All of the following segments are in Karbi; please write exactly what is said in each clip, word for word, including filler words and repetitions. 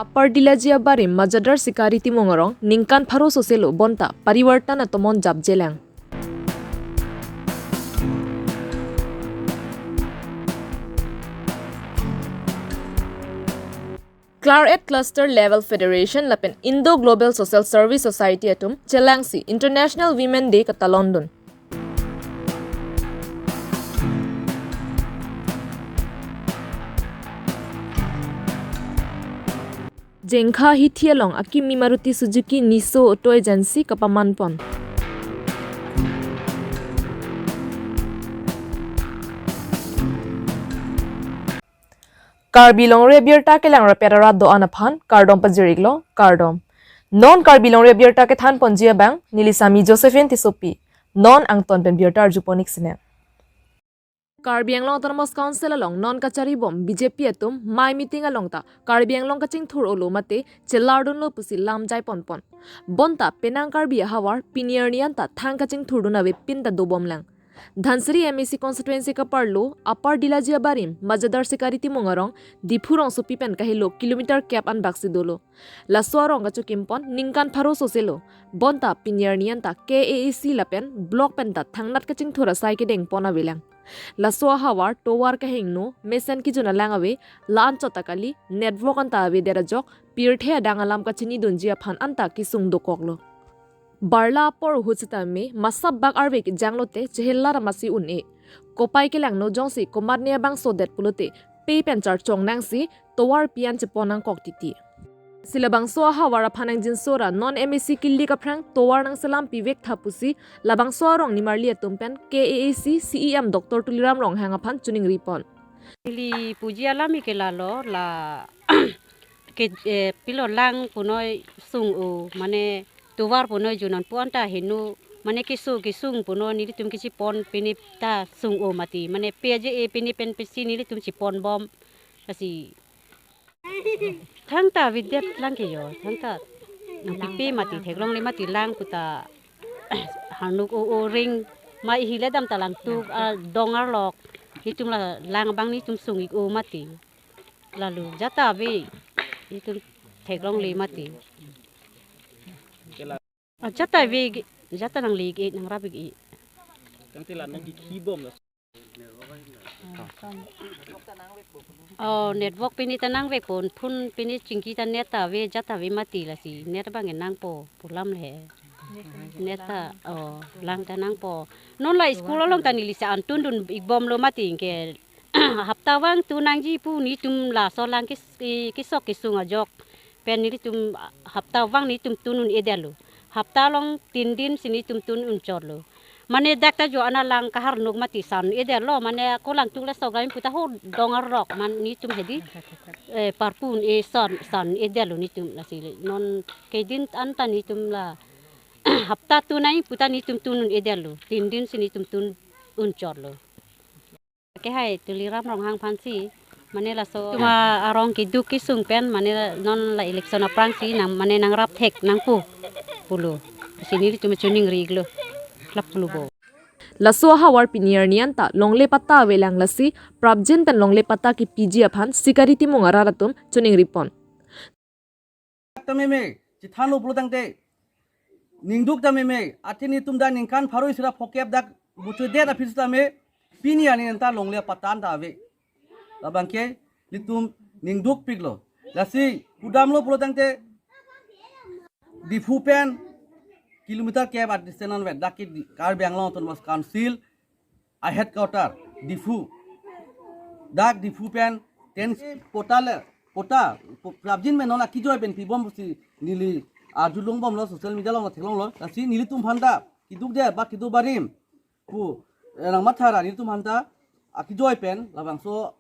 Upper Dilaji abarim Majadar Sikari Timung arong ningkan pharo soselo bonta parivartan atomon japjelang. Claret Cluster Level Federation lapen Indo Global Social Service Society atum chelangsi International Women Day katalondun. Jengkha hithi along akimi Maruti Suzuki Nexo auto agency kapamanpon. Karbi Longri Abirta kelang rapet arat do-an aphan kardom pajir-iklo, kardom. Non Karbi Longri Abirta kethanponji abang neli Sami Josephine Tissopi. Non angton pen birta arjupon-ik sine. Karbi Anglong Autonomous Council along non kacharibom B J P atum mei meeting along ta Karbi Anglong kachingthur-olo mate chelardunlo pusi lam jaiponpon. Bonta penang Karbi ahavar pini arni anta thang kachingthurdun avepin ta dobomlang. Dhansiri M A C constituency kaparlo Upper Dilaji abarim Majadar Sikari Timung arong Diphu rongsopi pen kahelo kilometer kep anbaksi dolo. Laso arong kachokimpon ningkan pharo soselo. Bonta pini arni anta K A A C lapen block pen ta thangnat kachingthur asai kedengpon avelang. Laso ahavar tovar kahingno, mesen kejun alang ave, la-anchot ta kali, network anta avedet ajok, pirthe adang alam kachinidunji aphan anta kesung dokoklo. Barla apor ahut sitame masap bak arve kejanglote chehelar amasi un-e. Kopai kelangno jongsi komatne abangso det pulote pe pen charchong nangsi tovar pi-an chepon nangkok titi. Si labangso ahavar aphan nangjinso ra non M A C kilik aphrang tovar nangselampi vektha pusi labangso arong nimarli atum pen K A A C C E M Doctor Tuliram Ronghang aphan choningripon. Neli puji alam ke lalo la ke, eh, pilo lang punoi sung-o, mane tovar punoi junon pu anta heno, mane keso kesung punoi nelitum kechepon pini ta sung-o mati, mane peje e pini pen pesi nelitum cheponbom. Lasi thangta avedet lang ke jo, thangta nangpipe mati, theklongle mati lang puta hanuk o o ring mai hile dam ta langtuk, ah, dong arlok. Nelitum la lang abang nelitum sung-ik-o mati. Lalu jata ave, nelitum theklongle mati. Ah, jata ave, jata nangli-ik, nangrap-ik. Tangte la nangkikhibom la. Oh, network pini ta nangvekpo, phone pini chingki ta net ta ave, jata ave mati lasi, net abang nangpo, pu alam le. Net ta, oh, lang ta nangpo. Non la school along ta neli sa-an tundun-ikbomlo mati ke, hapta vang tun nangji pu nelitum laso lang kes-, kesok kesung ajok pen nelitum hapta vang nelitum tun un-edetlo. Hapta along tin din si nelitum tun unchotlo. Mane dak ta jo ana lang kaharnuk mati san-edetlo, mane ako langtuk la sok lain puta ho dong arlok, mane nelitum hedi, eh, parpun e san, san-edetlo nelitum lasi le. Non kedin anta nelitum la hapta tun nangji puta nelitum tun un-edetlo. Tin din si nelitum tun unchotlo. Kehai Tuliram Ronghang aphansi, mane laso tuma arong keduk kesung pen, mane non la election aphrangsi nang, mane nangrap thek nangpo pulo. Si nelitum choningri-iklo. Lapulo bo. Laso ahavar pini arni anta longle patta avelang lasi prapjin pen longle patta kepiji aphan Sikari Timung arat atum choningripon. Ta meme, chethanlo pulo tangte. Ningduk ta meme, athe nelitum dak ningkan pharo isi ra phokep dak buchodet aphi sitame, pini arni anta longle patta ta ave. Labang ke nelitum ningdukpiklo. Lasi kudamlo pulo tangte, Diphu pen kilometer kep a-distance anvet dak ke Karbi Anglong Autonomous Council a-headquarter Diphu. Dak Diphu pen ten patta le, patta, pu-, prapjin pen non akejoi pen pibom pusi neli arjulongbomlo, social media along theklonglo. Lasi nelitum aphan ta keduk de ba kedo barim pu, eh, nangmatha ra nelitum aphan ta akejoi pen labangso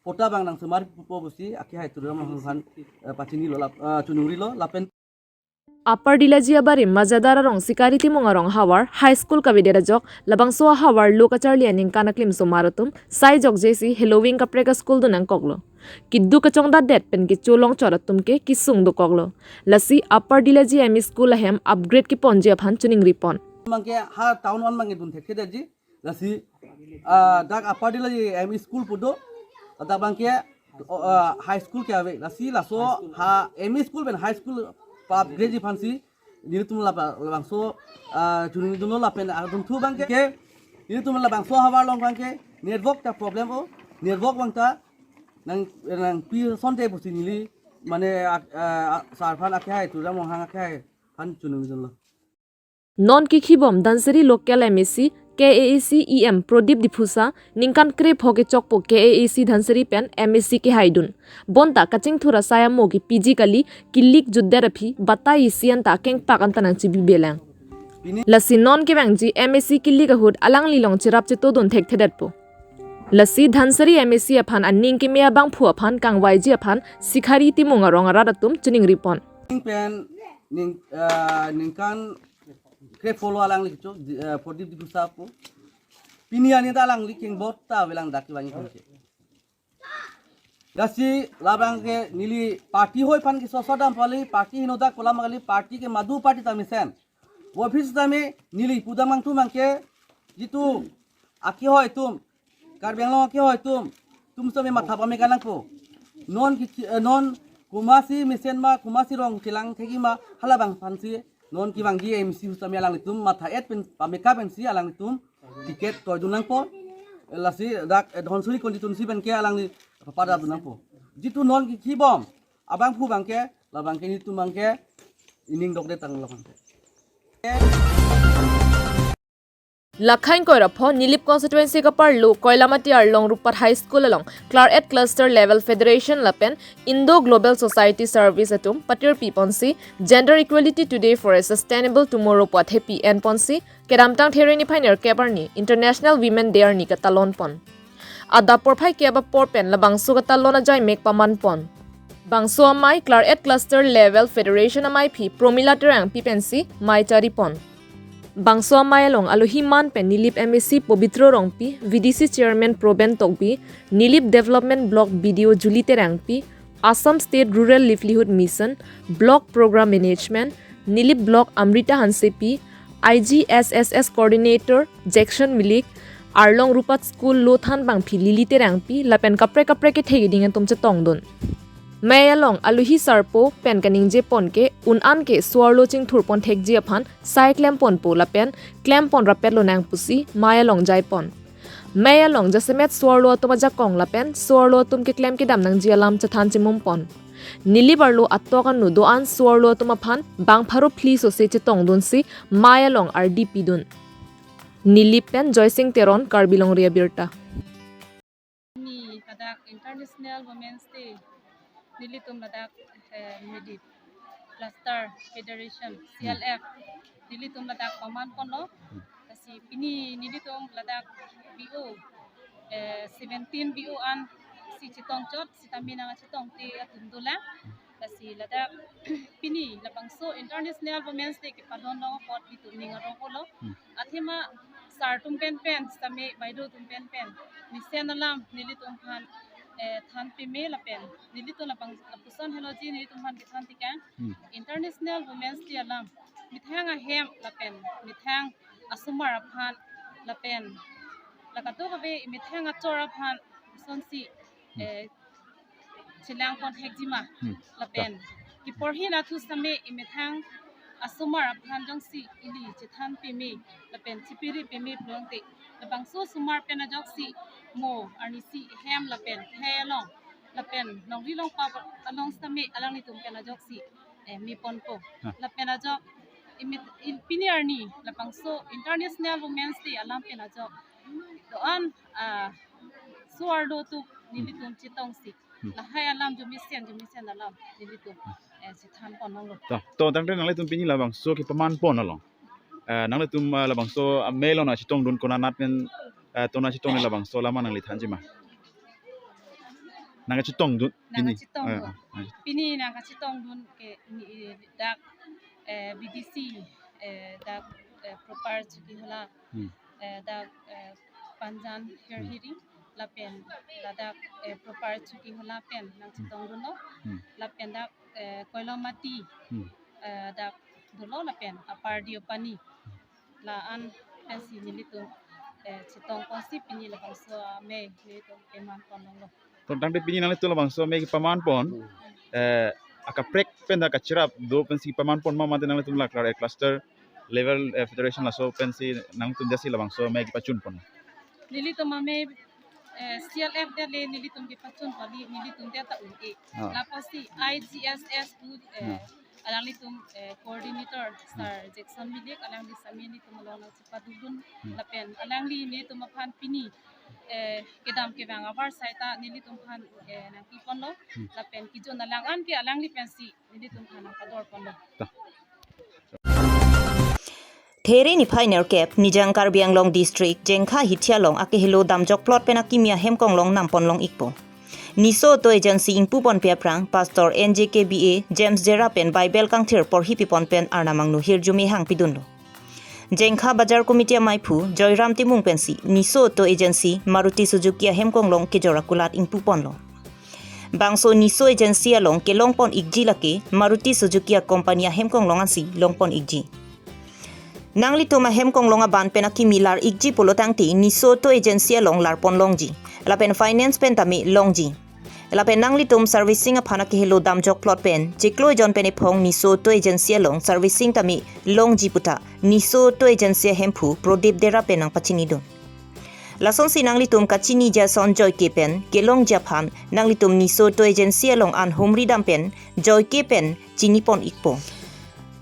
patta abang nangsemarpo pusi akehai Tuliram Ronghang aphan, eh, pachinilo lap-, eh, choningrilo lapen Upper Dilaji abarim Majadar arong Sikari Timung arong ahavar High School kavedet ajok labangso ahavar lo kacharli aningkan aklim osomar atum sai jokjesi heloving kaprek a-school dun nangkoklo. Keduk kachongdatdet pen kecho longchot atum ke kesung dokoklo. Lasi Upper Dilaji M E School ahem upgrade keponji aphan choningripon. Abang ke ha town one abang ke dun thekthedetji. Lasi, ah, dak Upper Dilaji M E School pu do, dak abang ke O, ah, high school ke ave, lasi laso ha M E school pen high school pa upgrade ji aphansi nelitum laba-, labangso, ah, chuningdunlo lapen adunthu abangke, ke nelitum labangso havar along abangke network ta problem o, network abang ta nang, nangpi asonte pusi neli mane, ah, ah, sar aphan akhai, Tuliram Ronghang akhai aphan chuningdunlo. Non kikhibom Dhansiri local M A C, K A A C E M Pradip Diphusa, ningkan krepho kechokpo K A A C Dhansiri pen M A C kehaidun. Bonta kachingthur asai amo kepi ji kali, kilik jutdet aphi, batai isi anta kengpak anta nangchibibelang. Lasi non kevangji M A C kilik ahut alanglilong cherap chetodun thekthedetpo. Lasi Dhansiri M A C aphan aning keme abangphu aphan kangvaiji aphan Sikhari Timung arong arat atum chiningripon. Pen ning, ah, ningkan krepho lo alangli kecho, di-, ah, Pradip Diphusa pu. Pini arni ta alangli kengbot ta avelang dak kevangji aphansi. Lasi labangke neli party hoi aphan keso-so dam pali, party henodak kolam kali, party ke madu party ta mesen. Office tame neli pudam angtum abangke jitu akehoi atum, Karbi Anglong akehoi atum, atum sitame matha pame kanangpo. Non ki, eh, non komatsi mesen ma, komatsi rong chelang thekji ma, halabang aphansi non kevangji M A C sitame alanglitum matha et pen pameka pensi alanglitum ticket toidun nangpo. Lasi dak, eh, Dhansiri constituency penke alangli papadadun nangpo. Jitu non kikhibom abangphu abangke, labangke nelitum abangke ining dokde tang labangke. Lakhang koirapho Nilip constituency kaparlo Koilamati arlong Rupat High School along Claret Cluster Level Federation lapen Indo Global Society Service atum patirpi ponsi Gender Equality Today for a Sustainable Tomorrow pu athepi en ponsi kedamtang There niphai nerkep arni International Women Day arni katalon pon. Adap porphai kep apor pen labangso katalon ajai mek paman pon. Bangso amei Claret Cluster Level Federation ameiphi Promila Terangpi pensi mei chari pon. Bangso amei along alohi man pen Nilip M A C Pobitro Rongpi, V D C Chairman Proben Tokbi, Nilip Development Block B D O Julie Terangpi, Assam State Rural Livelihood Mission, Block Program Management, Nilip Block Amrita Hansepi, I G S S S Coordinator Jackson Milik, arlong Rupat School lothan abangphi Lily Terangpi, lapen kaprek kaprek kethe keding atum chetongdun. Mei along alohi sarpo pen kaningje pon ke un an ke so-arlo chingthur pon thekji aphan sai klem ponpo lapen klem pon rapet lonang pusi mei along jai pon. Mei along jasemet so-arlo atum ajakong lapen so-arlo atum keklem kedam nangji alam chethan chimum pon. Nilip arlo atok anu do-an so-arlo atum aphan bang pharo phli sose chetongdunsi mei along ardi pidun. Nilip pen Joysing Teron, Karbi Longri Abirta. Ni ladak International Women's Day nelitum ladak, eh, Nilip Cluster Federation, C L F, nelitum ladak paman ponlo. Lasi pini nelitum ladak B O, eh, seventeen B O ansi chetongchot, sitame nangkachetongte atum dolang. Lasi ladak pini labangso International Women's Day kepalon long apot nelitum ning arong-olo. Hmm. Athema sir atum penpen, sitame baido atum penpen mesen alam nelitum aphan, eh, than peme lapen nelitum labang lapuson heloji nelitum aphan kethan tikang. Hmm. International Women's Day alam methang ahem lapen methang asomar aphan lapen la kadokave methang achor aphan sonsi, hmm, eh, chelang pon thekji ma. Hmm. Lapen kiporhi nathu sitame methang asomar aphan jongsi ili chethan peme lapen chepiri peme pulote labangso osomar pen ajoksi mo arnisi hem lapen thai along lapen longri longpa along sitame alanglitum pen ajoksi, eh, me ponpo. Ha. Lapen ajok imi-, il-, pini arni labangso International Women's Day alam pen ajok do-an, ah, so-arlo atum nelitum chetongsi. Hmm. Lahai alam jomisen jomisen alam nelitum, eh, chethan pon longlo. To, to, tangte nanglitum pini labangso kepaman pon along, eh, nanglitum, eh, labangso, ah, mei along nangchetongdun konat pen, eh, to nangchetong labangso alam nangli thanji ma? Nangkachetongdun pini. Nangkachetongdun. Eh, eh, eh. Pini nangkachetongdun ke ni, eh, dak, eh, B D C, eh, dak, eh, Propar Chokihola, hmm, eh, dak, eh, Panjan, hmm, Hirhiri, lapen ladak, eh, Propar Chokihola pen nangchetongdunlo, hmm, lapen dak, eh, Koilamati, hmm, eh, dak dolo lapen Upper Deopani. La-an pensi nelitum, eh, chetong ponsi pini labangso amei nelitum keman pon longlo. Tangte pini nanglitum labangso amei kepaman pon, eh, akaprek pen ta kachirap do pensi paman pon ma mate nanglitum la klar, eh, cluster level, eh, federation laso pensi nanglitum jasi labangso amei kepachun pon? Nelitum amei, eh, C L F det le nelitum kepachun pon, nelitum det ta un-e. Ah. Lapusi I G S S pu, eh, Ah. alanglitum, eh, coordinator Sir Hmm. Jackson Milik, alangli sami nelitum along nangchepadukdun Hmm. lapen alangli nelitum aphan pini, eh, kedam kevang avarsai ta nelitum aphan, eh, nangpiponlo Hmm. lapen kejun alang an ke alangli pensi nelitum aphan nangpador ponlo. Ta. There niphai nerkep Nijang Karbi Anglong District Jengkha Hithia along akehelo damjok plot pen akimi ahem konglong nampon long ikpo. Niso Auto Agency ingpu ponpe aphrang Pastor N J K B A James Jera pen Bible kangthir porhi pipon pen Arnam angno hirjume hangpidunlo. Jengkha Bazar Committee amaiphu Joyram Timung pensi Niso Auto Agency Maruti Suzuki ahem konglong kejor akulat ingpu ponlo. Bangso Niso Agency along kelong pon ikji lake Maruti Suzuki a company ahem konglong ansi long pon ikji. Nanglitum ahem konglong aban pen akimi lar ikji pulo tangte Niso Auto Agency along lar pon longji. Lapen finance pen tame longji. Lapen nanglitum servicing aphan akehelo damjok plot pen chiklo ejon pen ephong Niso Auto Agency along servicing tame longji puta Niso Auto Agency ahemphu Prodip Dera pen nangpachinidun. Lasonsi nanglitum kachini jason joike pen kelongji aphan nanglitum Niso Auto Agency along an humri dam pen joike pen chini pon ikpo.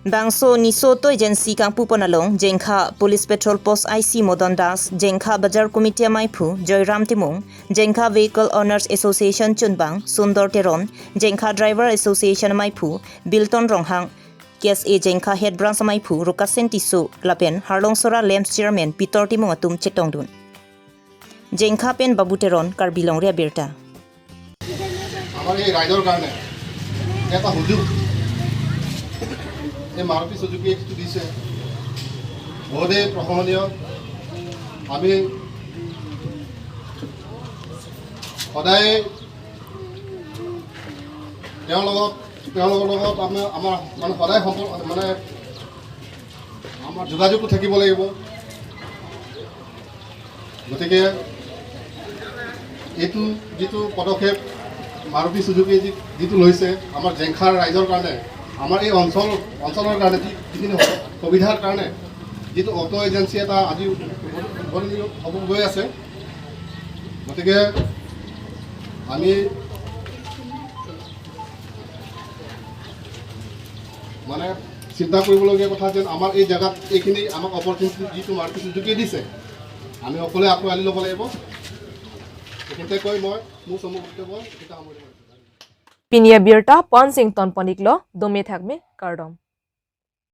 Bangso Niso Auto Agency kangpu pon along Jengkha Police Patrol Post I C Modon Das, Jengkha Bazar Committee amaiphu Joyram Timung, Jengkha Vehicle Owners Association chunbang Sundor Teron, Jengkha Driver Association amaiphu Bilton Ronghang, K S A Jengkha Head Branch amaiphu Rukasen Tisso lapen Harlongsora Lamps Chairman Peter Timung atum chetongdun. Jengkha pen Babu Teron, Karbi Longri Abirta. আমাৰ এই ৰাইজৰ কাৰণে এটা সুযোগ এই মাৰুতি চুজুকিয়ে যিটো দিছে, বহুতেই প্ৰশংসনীয়। আমি সদায় তেওঁৰ লগত, তেওঁলোকৰ লগত আমাৰ, আমাৰ মানে সদায় সম্পৰ্ক, মানে আমাৰ যোগাযোগটো থাকিব লাগিব। গতিকে এইটো যিটো পদক্ষেপ মাৰুতি চুজুকিয়ে যি, যিটো লৈছে আমাৰ জেংখাৰ ৰাইজৰ কাৰণে, আমাৰ এই অঞ্চল, অঞ্চলৰ কাৰণে যি, যিখিনি সুবিধাৰ কাৰণে যিটো অটো এজেঞ্চি এটা আজি উদ্বোধনী হ'ব গৈ আছে। গতিকে আমি মানে চিন্তা কৰিবলগীয়া কথা যেন আমাৰ এই জেগাত এইখিনি আমাক অপৰচুনিটি যিটো মাৰুতি চুজুকিয়ে দিছে, আমি সকলোৱে আঁকোৱালি ল'ব লাগিব। এইখিনিতে কৈ মই মোৰ চমু বক্তব্য এইখিনিতে সামৰণি মাৰিছোঁ। Pini abirta pon sing ton pon iklo, dome thakme, kardom.